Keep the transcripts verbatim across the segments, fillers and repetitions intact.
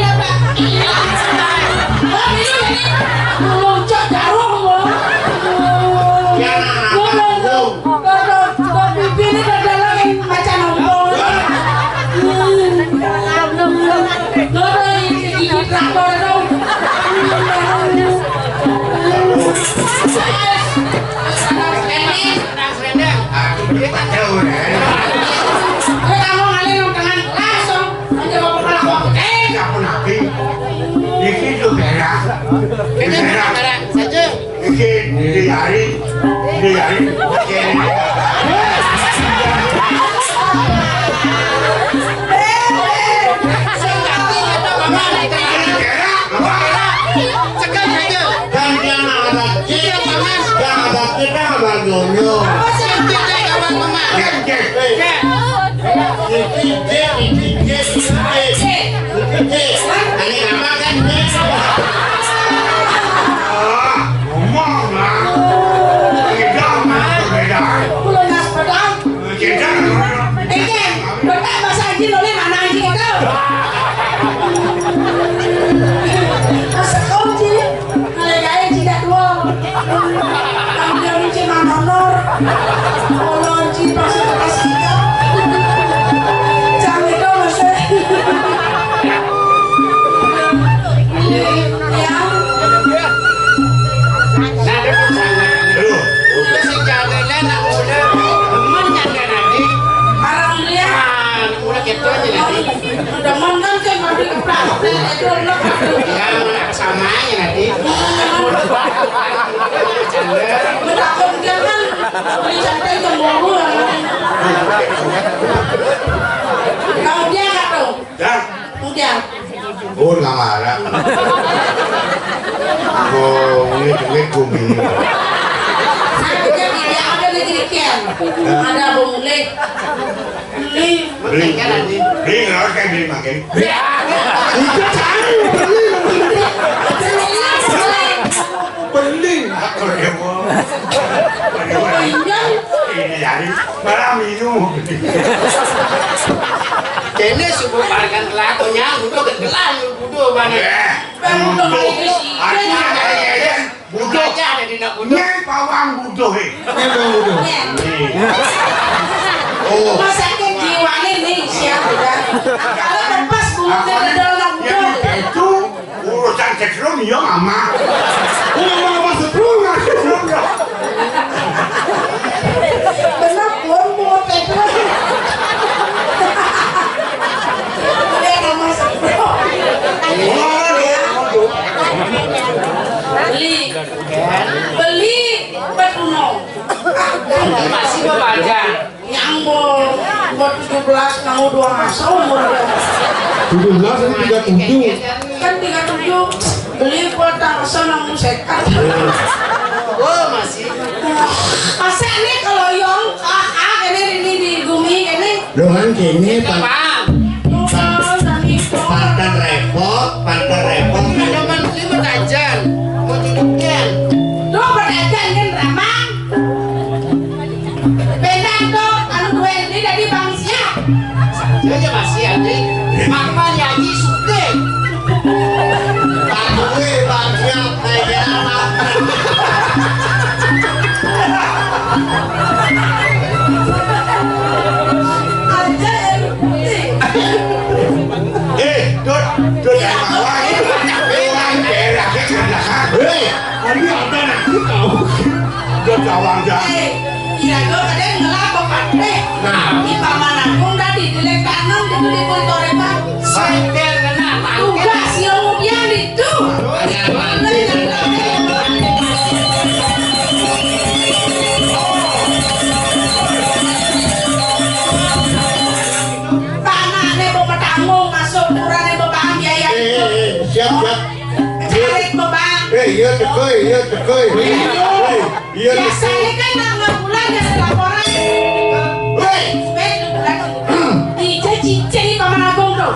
Ini apa? Ini apa? Ini apa? Ini apa? Ini apa? Ya, nah, nah, nah, nah. Kok pipiné dadalan macan opo? Ngono iki, iki traktor to. Wis, wis, wis, wis. Kowe kamu ngalih nang tangan langsung. Aja bapak pelaku. Eh, kamu nabi. Iki tuh merah. Ini merah. Saja. Iki, iki hari, iki hari. Sekali aja. Dan dia nggak ada kita, nggak ada kita, nggak ada nyonya. Yang gitu. Iki, iki, iki, iki, iki. Iki. Ini apa kan? Ah, ngomong, ah. Beda, Mas, beda. Kulo Mas pedang. Beda. Iki, bedak Mas Haji oleh mana Haji itu? Mas Haji. Ngalih gaé cindak tuwa. Tampil iki manonor. Ono iki pas pas kita. Jam itu masih. Ya. Aduh. Wis sing jagane nak ngono. Temen kan tadi. Marang dia. Ah, mulai gitu aja tadi. Udah mantan kan mati kepraktek itu enak. Ya, mana sama aja tadi. Bertakut dia kan beli sampai ke mulu. Kau dia nggak tuh? Ya. Udah. Oh, nggak marah. Oh, ini duit bumi. Saya pikir dia ada di dirikian. Ada apa mulai? Beli. Beli. Beli, ngerti kan beli makin. Udah cari, beli. Beli. Apa ya, Bu? Ini hari malah minum. Kene suku parekan kelakuannya, udah kegelan, udah mana? Eh, butuh. Ada, ada, ada. Butuh. Aja ada di nak butuh. Ini pawang butuh, eh. Ini pawang butuh. Oh. Rumah sakit jiwa nih, nih, siap udah. Kalau lepas bulu dari dalam yang butuh. Itu urusan setrum, ya, Mama. Oh, Mama, apa setrum? Setrum, ya. Benar, pun mau setrum. Dia nama setrum. Beli. Beli petunong. Masih mau baca. Yang mau, mau tujuh belas, mau dua masa umur. Tujuh belas ini tiga tujuh. Kan tiga tujuh. Beli kota masa namun sekat. Oh, masih. Masa ini kalau yong, ah, ah, ini, ini di bumi ini. Loh, kan gini, Pak. Bang. Pantan repot, pantan repot. Ada manusia bertajan, mau cucukin. Tuh, bertajan kan, Ramang. Benar tuh, anu duwe ini dari Bang Siap. Saya masih ada. Mama nyanyi suka. Pak Dwi, Bang Siap, saya kira apa? Aja ya, Eh, Dut, Dut, yang bawah itu. Orang daerahnya sana. Hei, tadi ada nanti tahu. Dut, gawang dah. Eh, iya, Dut, ada yang ngelak kok, Pak. Eh, nah. Di Paman Agung tadi, di Lekanan, di, di Pontorepan. Saya kena tangkap. Tugas yang kemudian itu. Tanahne mbok metanggung, masuk, ukurane mbok paham biaya. Eh, eh, eh, siap, siap. Carik mbok paham. Eh, iya, teko, iya, teko. Iya, iya, teko. Biasanya kan nang bulan ada laporan. Woi. Wis, wis, bulan. Ija cicing iki Paman Agung to.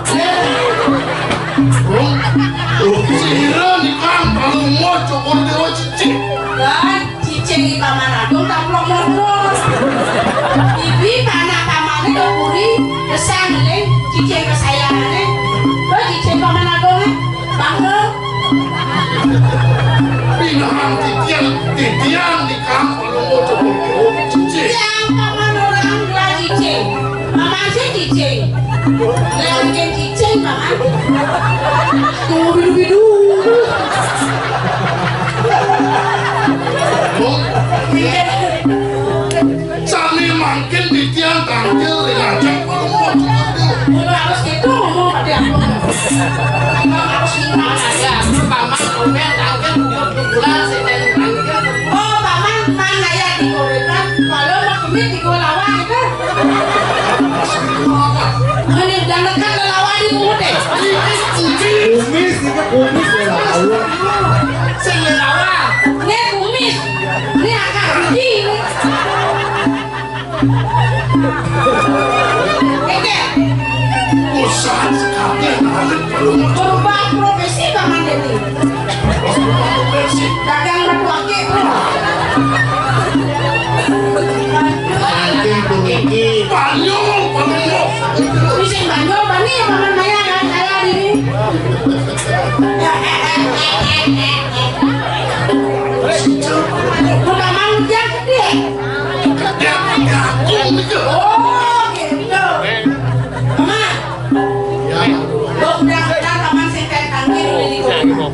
Loh, sira nikah kalau mau cokor dewa cicing. Kan cicing iki Paman Agung tak plok mundur. Iki anak pamane kok buri, gesang ning cicing kesayangane. Kok cicing Paman Agung, eh? Bangga. Pinangan titian, titian di kampung lo mau coba cici. Yang paman orang lah cici. Paman sih cici. Lagi cici, paman. Tuh, bidu-bidu. Sami mangkin titiang tangkil ring ajeng Palungguh. Kudu harus gitu ngomong, Pak, ya. Harus gitu. Paman, komen, tangkil, bulan, sing tangkil. Oh, paman, man, ya, di korekan, kalau mau kemit di gua lawan, gitu. Ini udah dekat lelawan di pungut, eh. Kumis, ini kumis lelawan. Sing lelawan. Ini kumis. Ini akar budi ini. Oke. Usaha sekalian alit perlu. Berubah profesi, Bang Mandeni. Berubah profesi. Dagang batu akik, Bro. Saking puniki. Banyol, Banyol. Ini sing Banyol, Bani, Paman Maya, ya, saya di sini. Paman, dia gede. Dia punya aku, gitu. Oh, gitu. Mama. Ya. Lo udah, udah, Paman, sing kayak tangkil, udah di gua.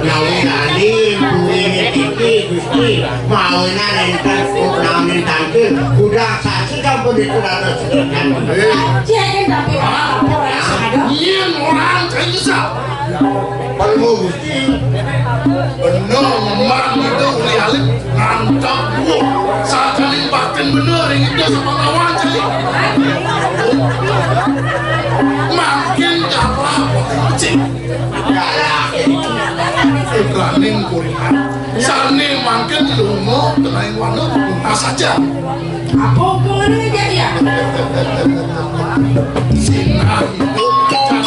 Menawi nani, duwe nititi, Gusti, mawinan enten naonin tangkil, budal sasi sampun dipun atur sekian. Cek tapi orang apa orang sadar. Yen orang kaya Palungguh Gusti. Bener, memang itu uli alit ngantap gua. Sakaning batin bener, yang itu sama lawan, cek. Makin kalah, cek. Iklaning kuringan. Sané mangkin lunga tengahing wana, tuntas saja. Apa hubungannya jadi ya? Sinah itu macan.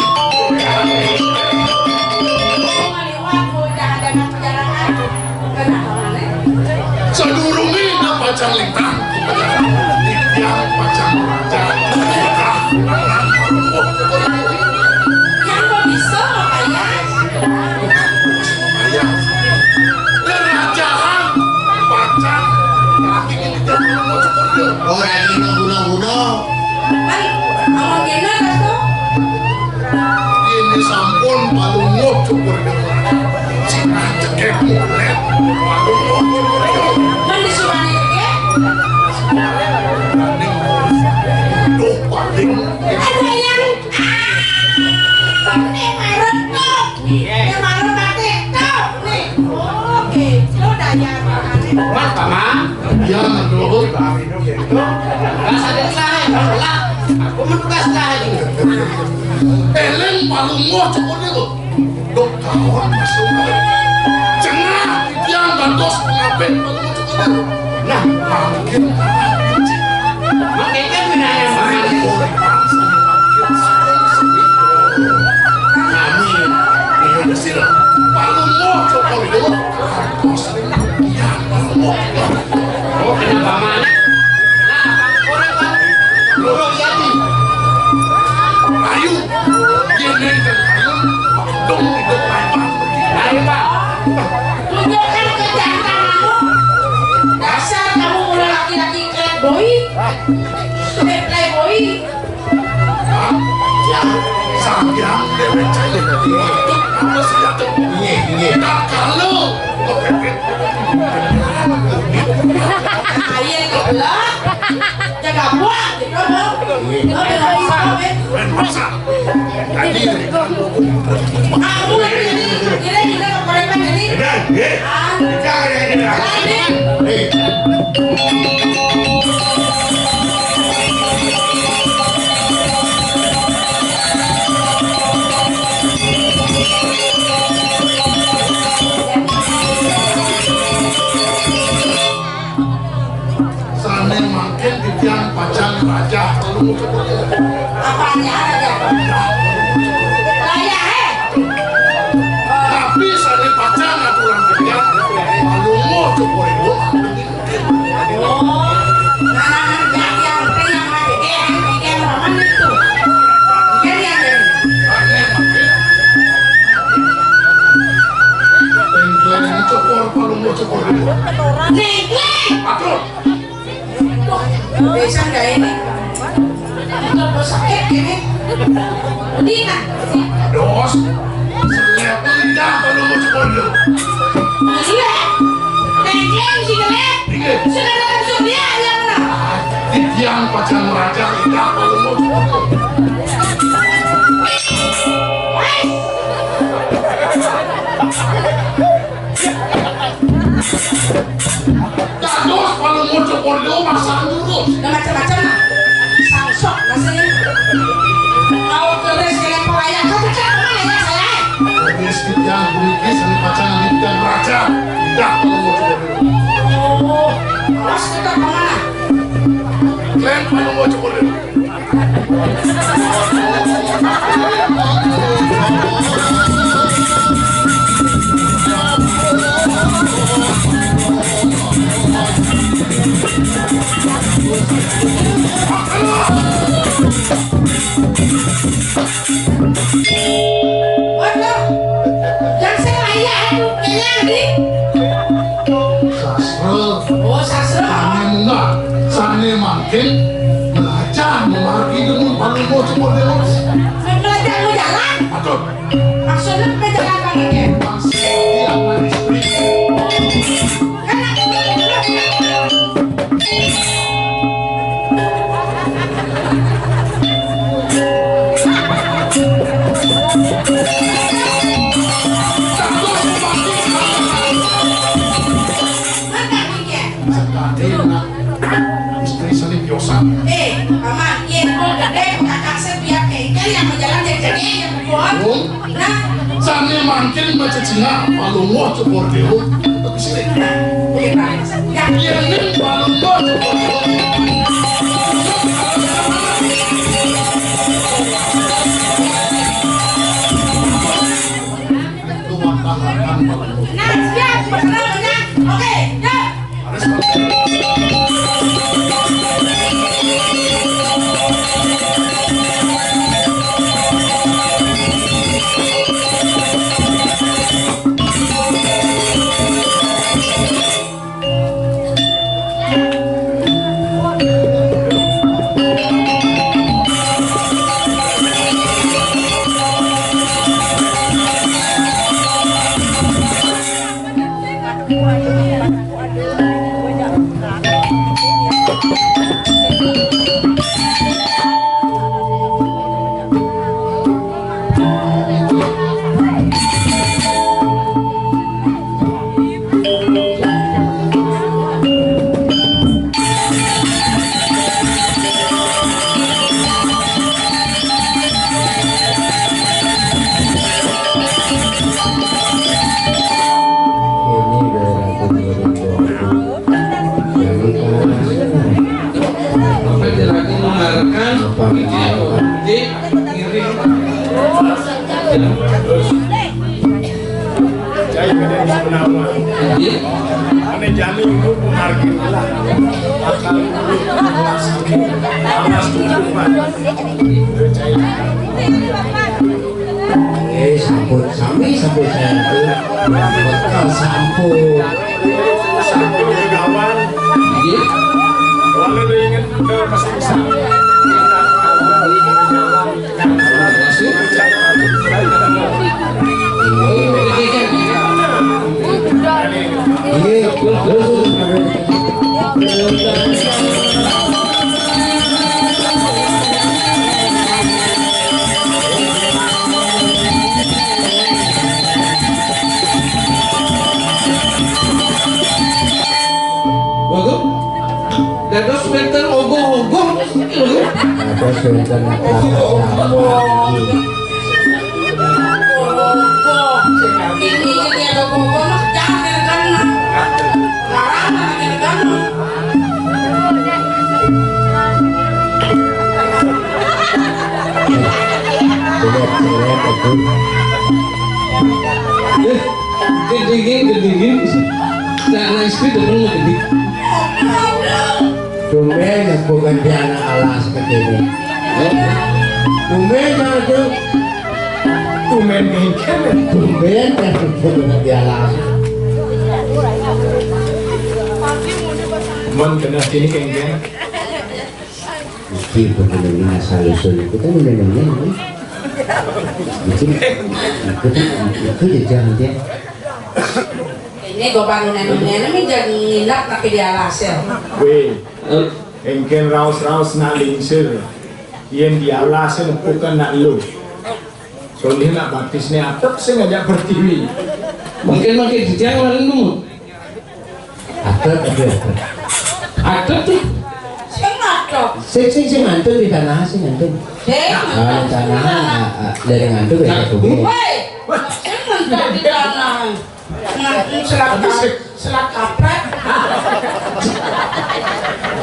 Sadurungé ida pacang lintang, titiang pacang merajahan. Yang kok bisa, Pak Yas? Ayah, lerajahan pacang lagi ini jangan mau cukur dia. Ora ini guna-guna. Kan, awak kena dah tu. Ini sampun palungguh cukur dewa. Sing cekek mulet palungguh cukur dewa. Kan disuruh cekek? Duh, paling. Ada yang, ah, ini marut tuh. Ini marut mati tuh. Nih. Oke, itu daya. Mas, Paman. Ya, Lur. Tugas ada lain, lah. Aku mendugas lain. Eling palungguh cukur niku. Dok kawan Mas Umar. Cenah titiang gantos pengabek palungguh cukur niku. Nah, mangkin. Mangkin kan wilayah Mas. Amin. Iya, sira. Palungguh cukur niku. Gantos. Oh, kenapa mana? Nah, orang kan. Loro Yati. Ayu. Dia neng dan ayu. Dong hidup lagi. Ayo, Pak. Tunjukkan kejantananmu. Dasar kamu mula laki-laki playboy. Eh, playboy. Ya, sampeyan dewek cai. Apa sih jatuh? Iya, iya. Tak kalau kepepet. Ayo, kebelah. Jaga buah, gitu, Bang. Iya. Oke, oke. Main pasar. Tadi. Aku lagi jadi, jadi kita ke Palembang jadi. Iya, iya. Ah. Kita kayak ini. Ini. Sané mangkin titiang pacang rajah telu. Apanya rajah? Rajah, eh? Tapi sané pacang aturan titiang, malunguh cukur ibu. Oh, nah, nah, nah, ya, ya, ya, ya, ya, ya, ya, ya, ya, ya. Tengkleng cukur, palunguh cukur. Tengkleng. Aduh. Bisa nggak ini? Nggak mau sakit ini. Dina. Dos. Sebenarnya pindah kalau mau sekolah. Iya. Tengkleng sih, Kak. Iya. Sudah datang sudah, ya, mana? Titiang pacang raja pindah kalau mau sekolah. Hei. Dados palunguh cukur niku masang jurus. Nah, macam-macam, nah. Sangsok, nasi. Mau keris kena pelayan. Kau cekak kemana ya, saya? Keris titiang puniki seni pacang titiang raja. Dah palunguh cukur niku. Oh, terus kita kemana? Klaim palunguh cukur niku. Waduh, yang saya ayah itu kenyang nih. Sastra. Oh, sastra. Sané munggah, sané mangkin, belajar memargi ilmu palungguh cukur dewa. Belajar mau jalan? Aduh. Maksudnya belajar apa nih? Maksudnya, kan aku belum. Sakti nak istri seni piosan. Eh, Paman, iya, kok gedé, kakak saya biar kayak ikan yang berjalan jadi-jadi, yang berbohong. Nah, Tane mangkin maca Cina, malunguh cokor dewa, tapi sini. Yene malunguh cokor dewa. Nah, siap, bergerak, nah. Oke, yuk. Apa jelakin mengarahkan video, ngirim. Cai kada bisa menawar. Iya. Ane jani itu penghargaan lah. Bakal awas, awas tutupan. Cai. Eh, sampun, sami sampun saya itu. Betul, sampun. Sampun kawan. Iya. Walau udah inget ke masih bisa. Waduh. Dados wénten ogoh-ogoh. Dados wénten ogoh-ogoh. Ini, ini ada ogoh-ogoh mah jangan kena. Larangan kena. Jelek-jelek itu. Gedegin, gedegin. Nak nangis itu pun gedegin. Tumben aku ganti anak alas ke sini. Tumben aku. Tumben kengken. Tumben aku ganti alas. Mon kena sini kengken. Iki bener-bener asal usul itu kan bener-bener ini. Iki, itu kan, itu ya jangan dia. Ini gua bangunan ini, ini jadi nginap tapi di alas ya. Wéh, engkén raos-raos nak lingsir. Yén di alas bukan nak lu. Soalnya nak batis nih atep sing ngajak pertiwi. Mungkin makin di tiang lalu. Atep, atep, atep. Atep tuh. Sing atep. Sing, sing, sing ngantuk di tanah, sing ngantuk. Sing. Ah, di tanah, ah, ah, dari ngantuk ya, tuh. Woi, sing ngantuk di tanah. Ngantuk selak, selak kaprek.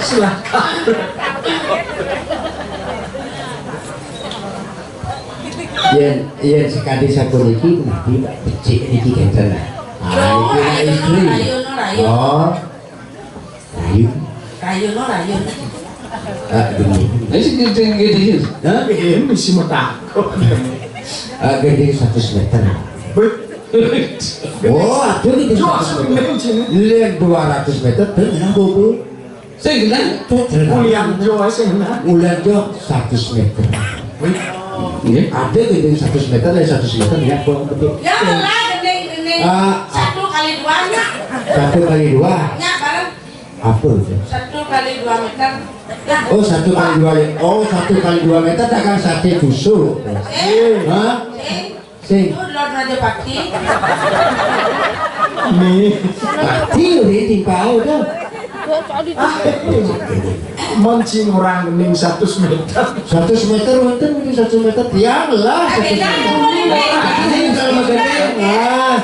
Selak kaprek. Yén, yén sekadi sapuniki, napi becik niki kénten. Ah, niki nak istri. Rayu, no, rayu. Oh. Rayu. Rayu, no, rayu. Ah, demi. Ini sing gedé, gedé. Hah? Eh, mesti mau takut. Ah, gedé seratus meter. Wih. Oh, ada gedé seratus meter. Lén dua ratus meter, bener, Bu. Sing genah. Ulian jo sing genah. Ulian jo seratus meter. Wih. Nggih. Ada gedé seratus meter, ya seratus meter, ya, Bu, betul. Ya, lah, gending, gending. Ah, ah. Satu kali dua, nya. Satu kali dua. Nya, bareng. Apa itu? Satu kali dua meter. Nah. Oh, satu kali dua, ya. Oh, satu kali dua meter, takkan sate tusuk. Eh. Hah? Eh. Sing. Itu Lord Rajapati. Nih. Pati udah timpau tuh. Ah. Mon sing ora ngening satus meter. Satus meter wonten niki, satus meter tiang lah, satus meter. Ini kalau mau gending, ah,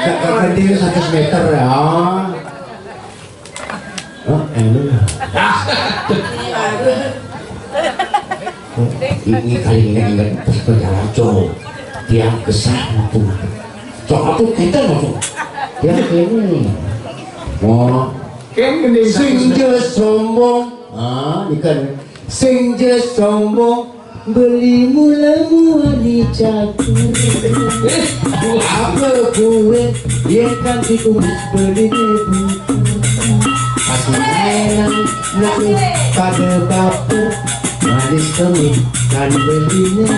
gak gending satus meter ya. Oh, anu. Oh, ini kali ini ingat pas perjalanan, cowok. Tiang kesah, cowok. Cowok apa kita, cowok? Tiang ini. Oh. Kan gede. Sing jelas sombong. Ah, ikan. Sing jelas sombong. Beli mula muani catur. Apa kue? Yen kan ditulis beli nebu. Aku enak, nak pada baper. Manis kami kan belinya.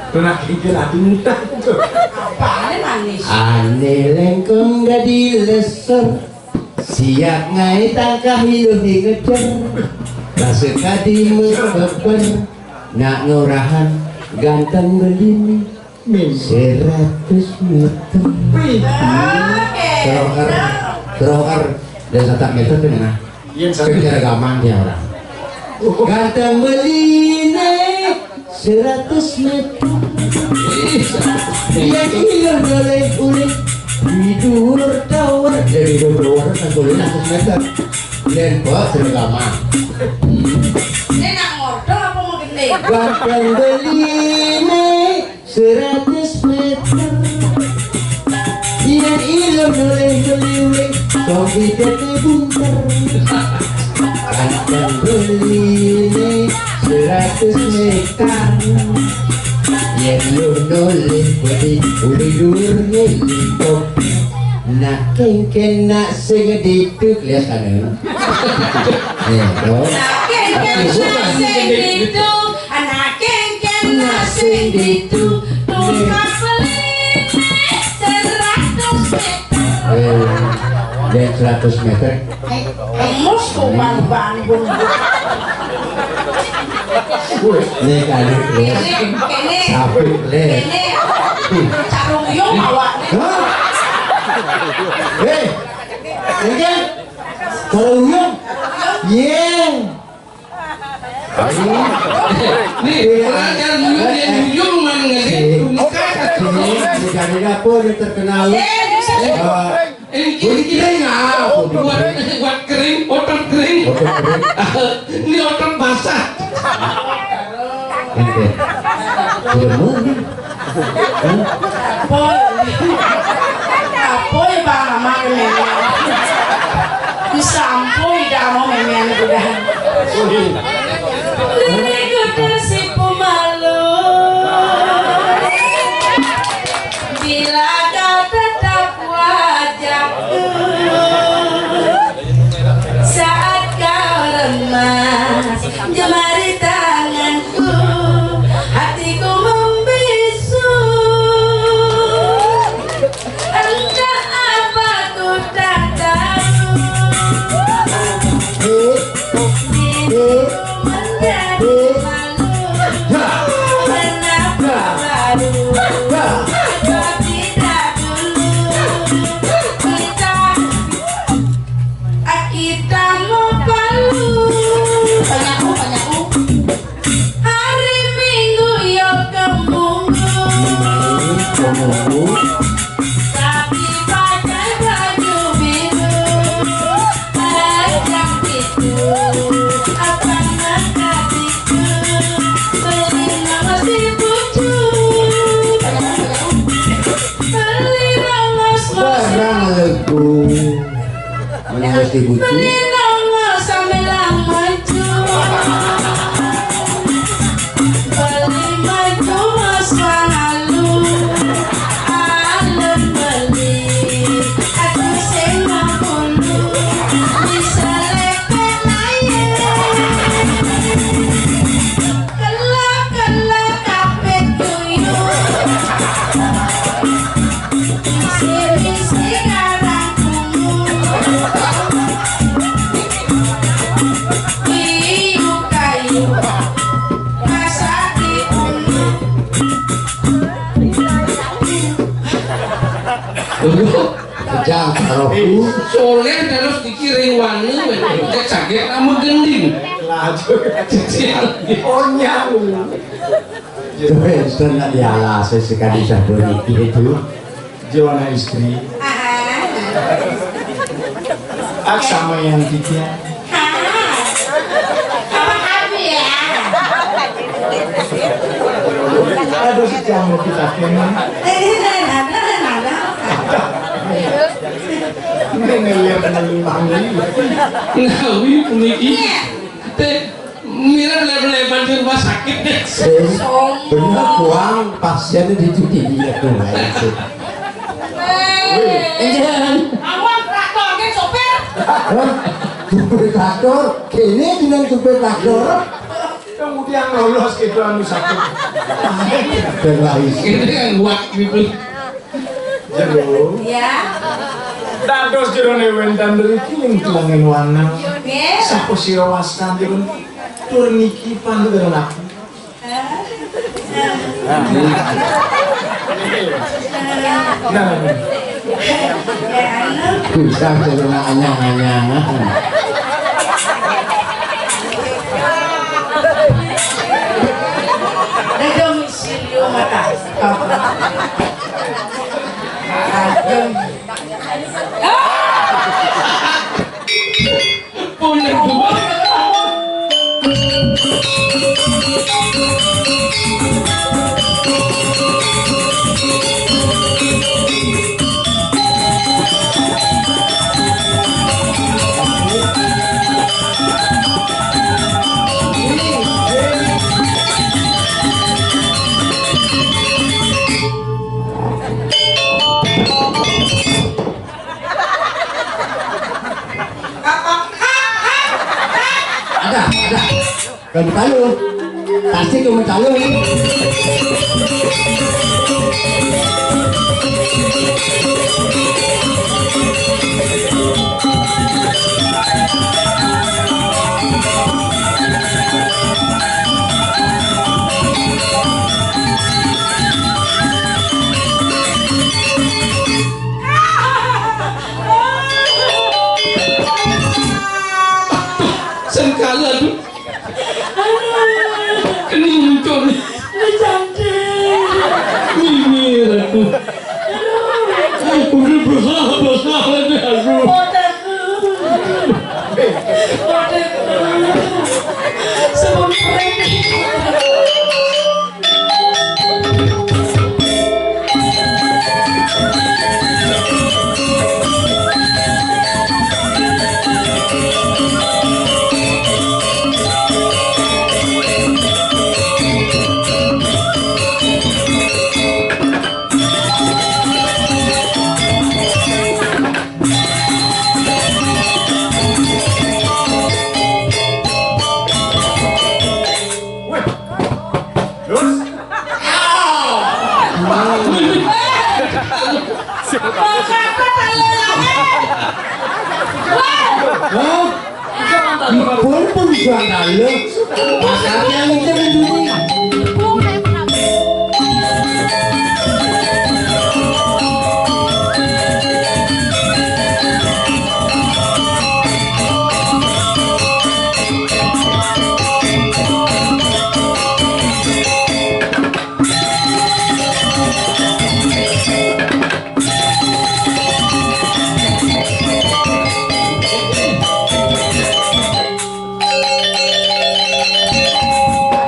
Kena kikir aku mudah. Apane manis? Ane lengkong dadi lesor. Siap ngae tangkah iluh ngecer. Rasa kadi mekeper. Nak ngurahan ganteng belini. Seratus meter. Wih. Troker, troker dan satu meter tuh nah. Yang satu. Kerja rekaman dia orang. Ganteng belini seratus meter. Dia iluh boleh ulih di dhuwur tower. Jadi dhuwur tower kan boleh seratus meter. Dan bos rekaman. Ini nak ngodol apa mau gede? Ganteng belini seratus meter. Yen iluh noleh beliwing, kok bidete bunter. Ganteng beline seratus meter. Yen iluh noleh beli, uli dhuwur ngeling kok. Nak kengken nak sing diduk, lihat sana. Eh, dong. Nak kengken nak sing diduk, anak kengken nak sing diduk. Tungkap beli seratus meter. Eh, dan seratus meter. Emus kuman bangun. Nih kali, nih. Kene, kene. Sabuk, nih. Kene. Carung yung awak. Hah? Eh, enggak. Carung yung. Iya. Nih, orang yang nuyung, yang nuyung, man, ngelik, bukan. Ini, ini dari dapur yang terkenal. Eh, ini kiri-kiri ngapa? Buat, buat kering, otot kering. Otot kering. Ini otot basah. Oke. Sudah mau nih. Apa? Apa ya, Bang? Amak ini. Disampui dah mau memean udah. Diriku tersipu malu. Bila kau tetap wajahku saat kau remas jemari tanganku, hatiku membisu. Entah apa ku tak tahu. Diriku menjadi malu. Kenapa baru kau tidak dulu? Kita, kita mau palu. Banyak, oh, banyak, oh. Hari Minggu yo kemunggu. Kemunggu. Tapi pakai baju biru. Ajak itu apa nak hatiku? Beli nama si bucu. Beli nama semua. Barang lego. Menangis di bucu. Beli nama sambil maju. Beli maju mas lalu. Alem beli. Aku sing mabulu. Bisa lepek laye. Kelak-kelak kabeh tuyu. Isi-isi karang kumu. Rohku. Soléh terus dikiring wani, cek sakit nama gending. Lah, aja. Oh, nyau. Coba itu nak dialas sekali satu niki itu. Joana istri. Ak sama yang tiga. Aduh, si Cang mau kita kena. Ini ngeliat ngelimangi. Nah, ini puniki. Teh, mira lebar-lebar di rumah sakit deh. Sing, bener kuang pasiennya dicuci dia tuh, lain sih. Enjeran. Awak traktor ke sopir. Hah? Supir traktor, kene dengan supir traktor. Kemudian lolos gitu anu satu. Dan lain. Ini yang buat gitu. Jero. Ya. Dados jerone wénten mriki ing tulangan wana. Nggih. Saha sira wastan jero tur niki panduran aku. Nah, nah, nah. Bisa jero nak anyang-anyangan. Dados silio mata. Aduh. Punten. Ada, ada. Kan tahu. Pasti kamu tahu. Sengkala tu. Kena muncul. Mimir aku. Udah berhala-berhala ni aku. Hah? Dipun pun bisa kalah. Masak yang itu kan dulu.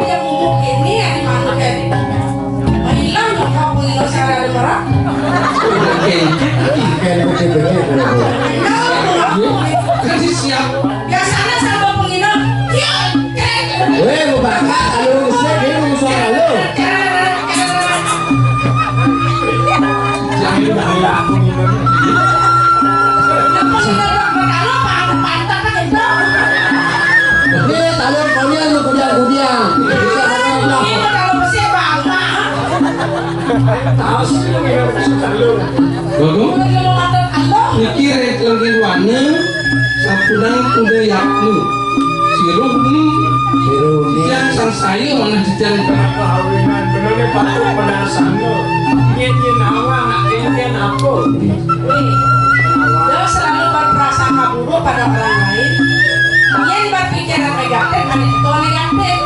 Iya, ngomong ini ya, manuk ya. Mailang dong, kampung ini, saya ada merah. Kayak begitu, begitu. Iya, kan siap. Biasanya sama penginap. Iya, kayak. Weh, mau bakar, kalau bisa, dia mau usaha lo. Ini talon konyol lu kudiang-kudiang. Bisa ngomong. Tahu sih lu ngira bisa talon. Bagus. Niki rek lagi wana, sapunan kuda yakni. Siruh ni. Siruh ni. Yang sangsaya mana jejal. Kawinan bener ni patut penasaran. Yen yen awak nak yen yen apa? Wih. Coba pada orang lain, yen berpikiran negatif, ane teko negatif.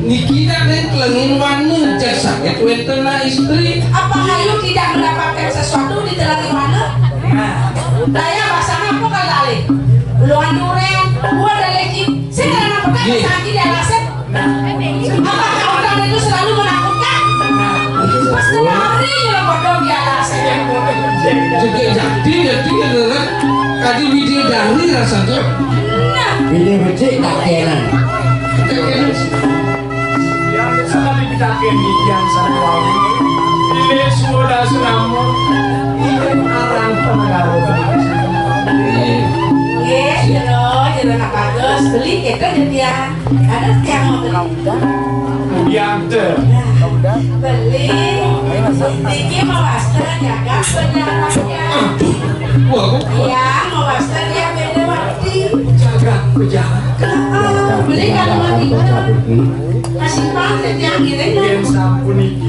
Niki dak den telengin wana, jasa saged wenten na istri. Apa ayu tidak mendapatkan sesuatu ditelengi wana? Daya basana apa kali alih? Ulungan duren, buah dan leci. Sing ana apa kan sakit di alasan. Apakah orang itu selalu menakutkan? Pas lari nyuruh bodoh di alasan. Jadi, jadi, jadi, adalah tadi bidadari rasanya. Nah. Bini becik tak kena. Yang sekali kita kena yang satu. Ini semua dah selama. Ini arang pengaruh. Nggih, jero, jero nak bagus. Beli kita jadi ya. Ada tiang mau beli. Yang te. Beli. Iki mau master jaga penjaganya. Wah, kok Iya, mau master dia beda mati. Jaga penjaga. Beli kalau mau tidur. Kasih paham tiang ini. Yang sampun iki.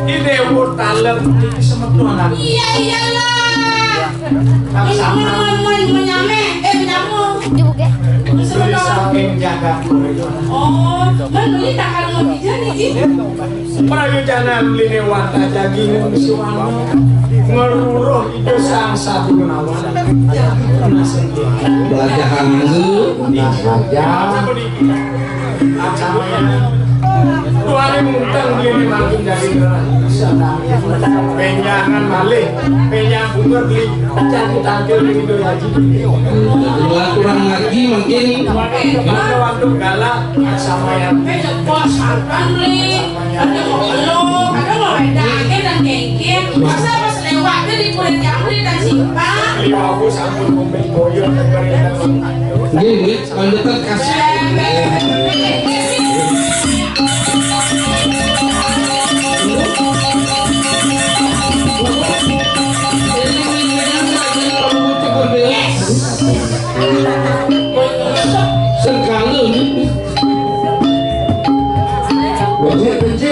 Ini dewa talem iki semeton. Iya, iyalah. Terus sama. Menyameh, eh, menyamuk. Terus saking jagat. Oh, kan beli takar mau dijani, Ji. Prayojanan line wantah jaging wis wani. Ngeruruh ida sang satu menawan. Belajar nganggo. Nah, saja. Tuane mungkang line mangkin dadi gerah. Penyangan malih, penyang bunga beli. Jadi tampil di Indo Haji. Dua kurang lagi mungkin. Ada waktu galak sama yang. Ada mau peluk, ada mau wedake dan kengkeng. Masa pas lewat ke di kulit yang beli dan simpang. Lima aku sampun ngombe boyo. Nggih, nggih, lanjutkan kasih. Segala ini. Benci, benci.